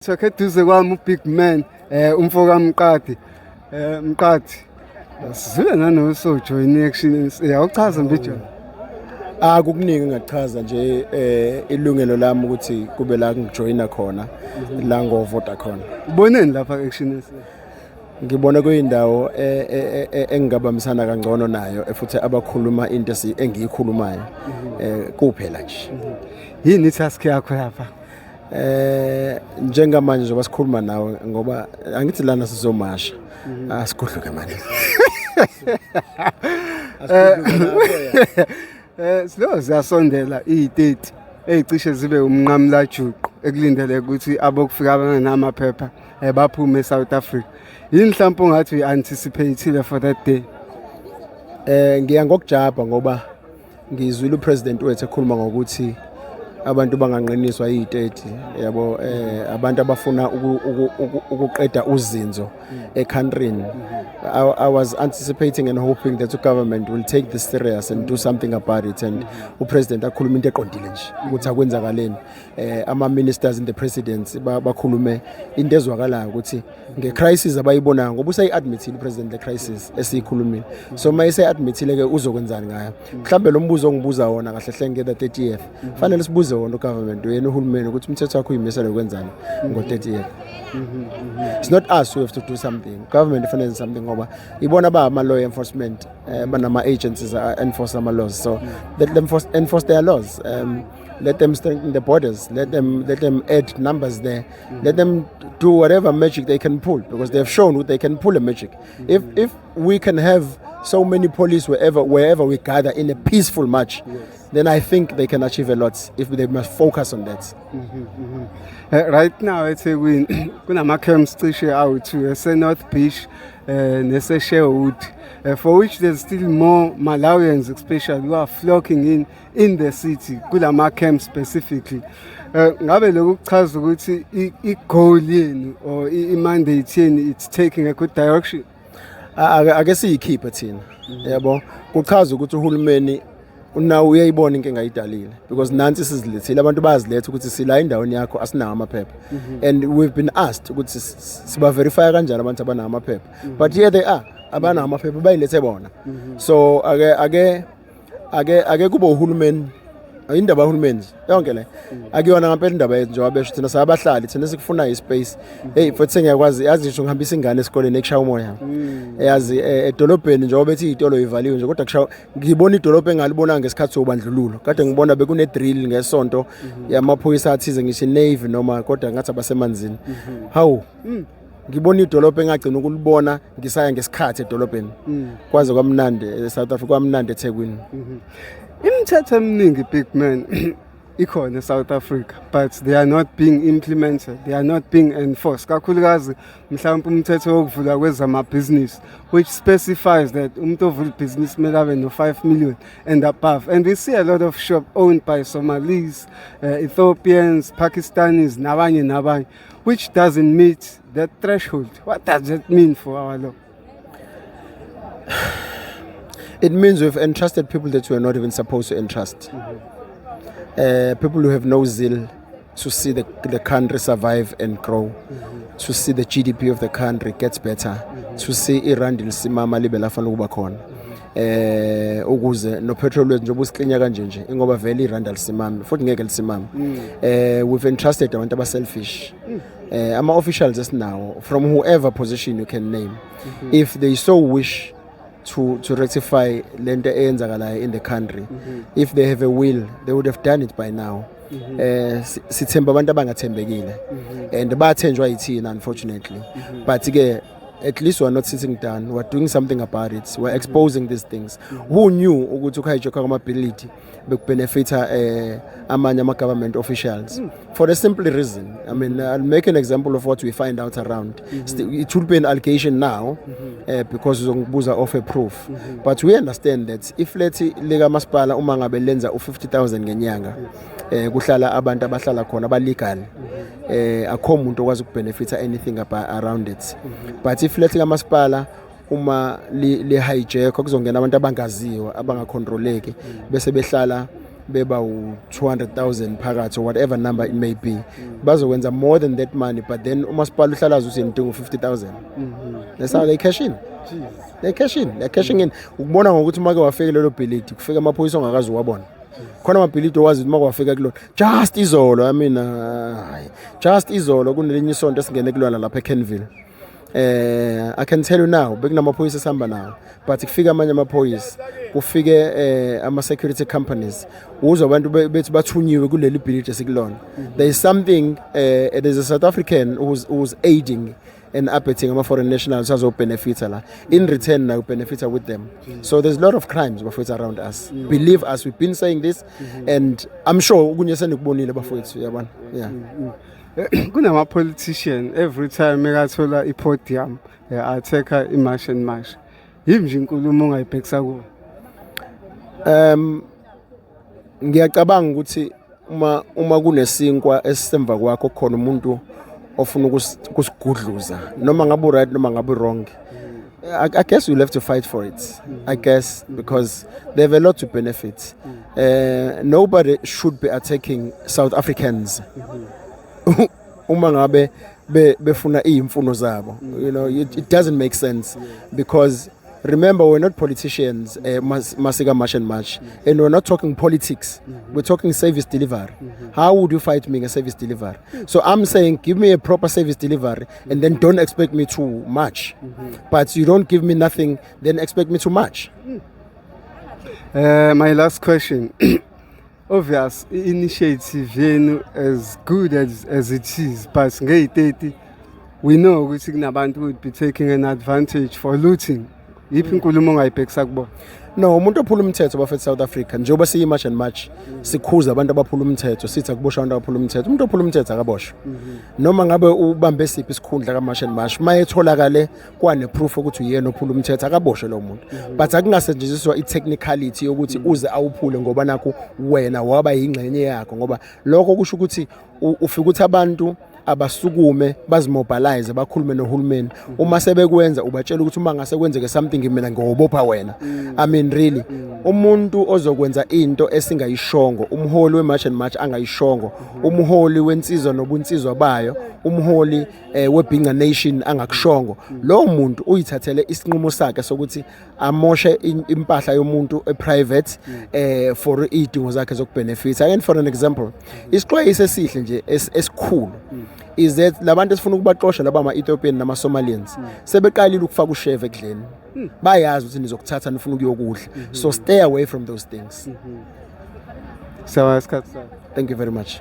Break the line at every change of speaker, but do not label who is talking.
Sokhe eduze kwami uBig Man, umfo kaMqadi. Mqadi. Sizwe nanoso join action, awuchaza mbijo.
Ah, kukuningi engakuchaza nje. Ilungelo lami ukuthi kube la ngijoyina khona, la ngovota khona.
Uboneni lapha action SA?
Ngibona kuyindawo engingabambisana kangcono nayo, futhi abakhuluma into engiyikhulumayo kuphela nje.
Yini i-task yakho lapha?
Njengamanje njengoba sikhuluma nawe, ngoba angithi lana sizomasha, asigudluke manje. Asigudluke.
Silo ziyasondela i-30 ezicishe zibe umnqamulajuqu ekulindeleke ukuthi abokufika abangenamaphepha baphume eSouth Africa. Yini mhlawumbe ungathi uyi-anticipate for that day?
Ngiya ngokujabha ngoba ngizwile upresident wethu ekhuluma ngokuthi abantu banganqiniswa yi-30, yabo, abantu abafuna ukuqeda uzinzo ecountryni. I was anticipating and hoping that the government will take this serious and do something about it, and upresident akhuluma into eqondile nje ukuthi akwenzakaleni, ama ministers in the presidency bakhulume into ezwakalayo ukuthi nge-crisis abayibonayo, ngoba useyi-admithile upresident le crisis esiyikhulumile. So uma ese-admithile ke, uzokwenzani ngayo? Mhlawumbe lo mbuzo ongibuza wona kahle hle nge-the 30th fanele sibuze wona ugovernment, wena uhulumeni, ukuthi umthetho wakho uyimisele ukwenzani ngo-30th. It's not us who have to do something, government ifanele yenze something, ngoba ibona ba ama-law enforcement, banama-agencies enforce ama-laws, so let them enforce their laws. Let them strengthen the borders, let them add numbers there, let them do whatever magic they can pull, because they have shown they can pull a magic. If we can have so many police wherever we gather in a peaceful march, then I think they can achieve a lot if they must focus on that.
Right now eThekwini kunama camps cishe awu2, ese North Beach nese Sherwood, for which there's still more Malawians especially who are flocking in the city kulama camps specifically. Ngabe lokhu kuchaza ukuthi i-goal yenu or i-mandate yenu, it's taking a good direction?
Ake siyikhiphe thina, yabo, kuchaza ukuthi uhulumeni unawo uyayibona inkinga ayidalile, because nansi sizilethile, abantu bayaziletha ukuthi sila endaweni yakho, asinawo amaphepha, and we've been asked ukuthi siba verify kanjani abantu abanawo amaphepha, but here they are, abanawo amaphepha bayilethe bona. So ake kube uhulumeni, indaba kahulumeni nje yonke le, akuyona ngempela indaba yethu. Njengoba besho, thina sabahlali, thina sikufunayo ispace. Hey, futhi sengiyakwazi, yazi, ngisho ngihambisa ingane esikoleni ekushaya umoya, yazi, edolobheni, njengoba bethi iy'tolo ivaliwe nje, kodwa kushaya, ngibona idolobha engalibonanga ngesikhathi sobandlululo. Kade ngibona bekune drill ngesonto yamaphoyisa athize, ngisho navy noma, kodwa ngathi abasemanzini. Hawu, ngibona idolobha engagcina ukulibona ngisaya ngesikhathi edolobheni. Kwaze kwamnandi eSouth Africa, kwamnandi eThekwini.
Imithetho eminingi, big man, ikhona eSouth Africa, but they are not being implemented, they are not being enforced. Kakhulukazi mhlawumbe umthetho wokuvula kwezamabhizinisi, which specifies that umuntu ovula ibhizinisi kumele abe no-5 million and above, and we see a lot of shop owned by Somalis, Ethiopians, Pakistanis nabanye nabanye, which doesn't meet that threshold. What does that mean for our law?
It means we've entrusted people that we are not even supposed to entrust. People who have no zeal to see the country survive and grow, to see the GDP of the country gets better, to see irandi lisimama libe lafana ukuba khona. Ukuze no petrol wethu njengoba usiklinya kanje nje, ingoba vele irandi alisimami futhi ngeke lisimame. We've entrusted abantu aba selfish. Ama officials esinawo, from whoever position you can name, if they so wish to rectify lento eyenzakalayo in the country, if they have a will, they would have done it by now. Sithemba abantu abangathembekile and bathenjwa yithina, unfortunately, but ke at least we're not sitting down, we're doing something about it, we're exposing these things. Who knew ukuthi ukuhijackwa kwamabhilidi bekubenefita amanye ama-government officials? For the simple reason, I mean, I'll make an example of what we find out around. It will be an allegation now, because uzongibuza of a proof, but we understand that iflethi likamasipala, uma ngabe lenza u-50,000 ngenyanga, kuhlala abantu abahlala khona abalegal, akho umuntu okwazi ukubenefita anything about around it. But iflethi kamasipala uma li hijack, kuzongena abantu abangaziwa, abangacontroleki, bese behlala. Beba u-200,000 phakathi or whatever number it may be, bazokwenza more than that money, but then umasipala uhlala azi ukuthi nidinga u-50,000. That's how they cash in. They cash in, they're cashing in. Ukubona ngokuthi uma ke wafika lelo bhilidi, kufika amaphoyisa ongakazi uwabona khona, amabhilidi owazi ukuthi uma kwafika kulona. Just izolo, I mean, hayi, just izolo kunelinye isonto esingene kulona lapha eKenville. I can tell you now, bekunamaphoyisa esihamba nawo, but kufika amanye amaphoyisa, kufike ama security companies, uzwa abantu bethi bathunyiwe kuleli bhilidi esikulona. There is something, there's a South African who's aiding and abetting ama foreign nationals azobenefita la, in return now benefita with them. So there's a lot of crimes, bafowethu, around us. Believe us, we've been saying this and I'm sure okunye senikubonile, bafowethu, uyabona, yeah.
Kunama politician, every time ekathola i-podium, attack-a i-March and March. Yimi nje inkulumo ongayibhekisa kuwo?
Ngiyacabanga ukuthi uma kunesinkwa esisemva kwakho, khona umuntu ofuna ukusigudluza, noma ngabe right noma ngabe wrong, I guess you'll have to fight for it, I guess, because they have a lot to benefit. Nobody should be attacking South Africans uma ngabe befuna iy'mfuno zabo. It doesn't make sense because remember, we're not politicians, masika March and March, and we're not talking politics, we're talking service delivery. How would you fight me a service delivery? So I'm saying, give me a proper service delivery and then don't expect me to march, but you don't give me nothing, then expect me to march.
My last question. Obvious, i-initiative yenu, as good as it is, but ngeyi-30 we know ukuthi kunabantu who would be taking an advantage for looting. Yiphi inkulumo ongayibhekisa kubona?
No, umuntu ophula umthetho, bafethu, South Africa, njengoba siyi-March and March sikhuza abantu abaphula umthetho, sithi akuboshwa abantu abaphula umthetho. Umuntu ophula umthetho akaboshwa, noma ngabe ubambe siphi isikhundla ka-March and March. Uma etholakale kwane-proof ukuthi uyena ophula umthetho, akaboshwe lowo muntu, but akungasetshenziswa i-technicality yokuthi uze awuphule ngoba nakhu wena waba yingxenye yakho, ngoba lokho kusho ukuthi ufika ukuthi abantu abasukume bazimobilize, bakhulume nohulumeni. Uma sebekwenza, ubatshela ukuthi uma ngase kwenzeke something, mina ngiyobopha wena. I mean, really, umuntu ozokwenza into esingayishongo, umholi we-March and March angayishongo, umholi wensizwa nobunsizwa bayo, umholi weBhinca Nation angakushongo, lowo muntu uyithathele isinqumo sakhe sokuthi amoshe impahla yomuntu e-private for izidingo zakhe zokubenefit. Again, for an example, isixwayiso esihle nje esikhulu is that labantu esifuna ukubaxosha laba ama-Ethiopian nama-Somalians sebeqalile ukufaka ushevu ekudleni. Bayazi ukuthi nizokuthatha nifuna ukuyokudla, so stay away from those things.
Siyabonga isikhathi sakho.
Thank you very much.